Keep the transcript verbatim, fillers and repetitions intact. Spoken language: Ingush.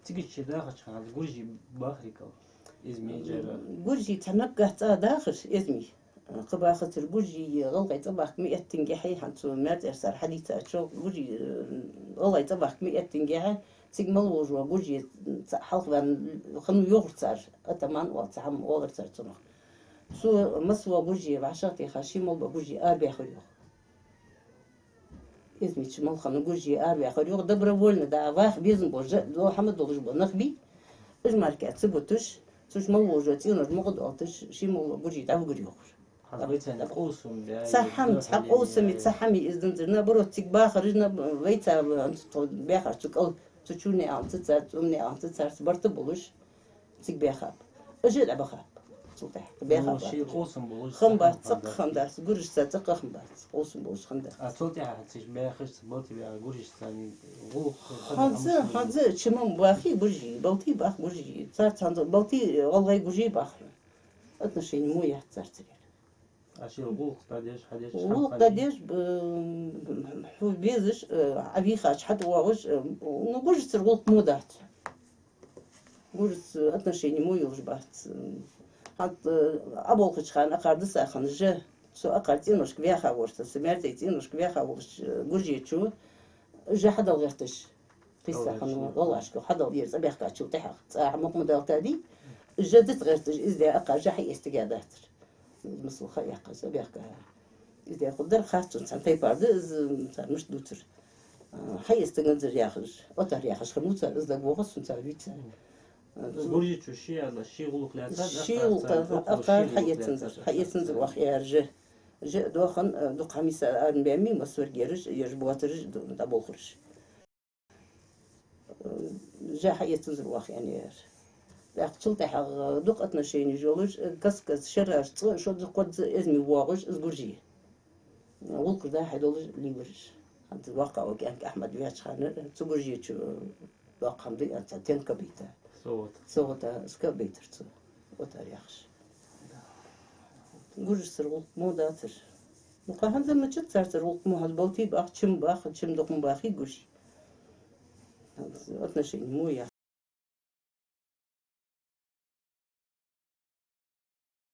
Цига шо дахача хана гуржий бахарий кӀал? Эзми, Джара. Гуржий цхьа наггахьа цӀа дахар эзми. Кхы бахацар гуржий, гӀалгӀай цӀабахка меэттингехьа, хӀанз цу маьрцӀерча цар хьадийцачох, гуржий, э, гӀалгӀай цӀабахка меэттингехьа, цига мел волаш вола гуржий цхьа хьалхаваьнна хиннав йоахар цар, атаман оал цхьа хӀама оалар цар цунах. Цо массавола гуржий вӀашагӀтеха, ший мел бола гуржий арабаьхар йоах. Эзмича мел хинна гуржий арабаьхар йоах, добровольно, да, ваха безам болаш, жа-, хӀама долаш бола нах бий. Уж мара ца буташ, цу чу мел волаш вола цӀенош мукъадоалийташ, ший мел вола гуржий дӀавигар йоахар. ХӀанз вай царна къовсам баь, цхьа хӀама, цхьа къовсаме, цхьа хӀамеи из данзар, наоборот, цига бахараш, на-, вайца, хӀанз тхо баьхача цу кӀал, цу чуне аьнна ца цар, цу умне аьнна ца цар, барт болаш. Цига баьхаб. Уж а дӀабахаб. Цул тӀехьагӀа баьхаб. Ну, ший къовсам болаш хӀама бац, цхьаккха хӀама дац. Гуржашца цхьаккха хӀама бац. Къовсам болаш хӀама дац. А цул тӀехьагӀа цига баьхача, цу балте баьха гуржашца цхьана гӀулакх хӀанз, хӀанз чу ма бахий гуржий, балте бах гуржий. Царца хӀанз балте гӀалгӀай гуржий бах. Отношени мо яц царца. А шоай гӀулакх дӀадеш, хьадеш, гӀулакх дӀадеш, б-, хьо безаш, э, Ӏовийхача хьатӀавоагӀаш, э, ну, гуржашцара гӀулакх мо дац. Гуржашца отношени мо йолаш бац. ХӀанз, э, Ӏоболхача хана акхар дисса хинна жа, цу акхар цӀеношка ваьха волаш, са маьрцӀай цӀеношка ваьха волча, э, гуржечо жа хьадала гӀерташ. Кхийса хиннав гӀалгӀашка, хьадала ер цӀабаьхкачул тӀехьагӀа. ЦӀа хьа мукъа ма далийтадий, жа дита гӀерташ, из даь акхар жа хьаэца тига дацар. Масала ха яьккха цӀабаьхка. Из даь хургдар, хац цунна, цхьан тайпара да из, цар мишта дувцар. А, хьаэца тиганзар яхаш, оттар яхаш хиннав цар, из дагавоагӀа сона цар вийцар. Гуржечо ший, ший гӀулакх лаьцад, ший гӀулакх, акхар хьаэцанзар, хьаэцанзар оаха, аьлар жа. Жа а доахан, а, дукха хӀама йиса арабаьннаб, массаварг ераш, ераш боацараш, ду-, дӀаболхараш. Жа хьаэцанзар оаха, аьнна, аьлар. ТӀаккха цул тӀехьагӀа дукха отношенеш йолаш, каст-каста шераш цкъа, шозза, кхозза эзми воагӀаш из гуржий. ГӀулакхаш дӀа-хьа долаш лелар уж. ХӀанз воккхагӀа ва кӀаьнк Ахьмад ваьча хана, цу гуржечо доккха хӀама да аьнна, цхьа тенка бийта. СогӀата. СогӀата ска бейтар цо. Оттар яхаш. Гуржашцара гӀулакх мо дацар. Ну, кхы хӀанз а ма дац царцара гӀулакх мо, хӀанз балте бах, чу ма бах, чу ма дукха ма бахий гуржий. Отношени мо яц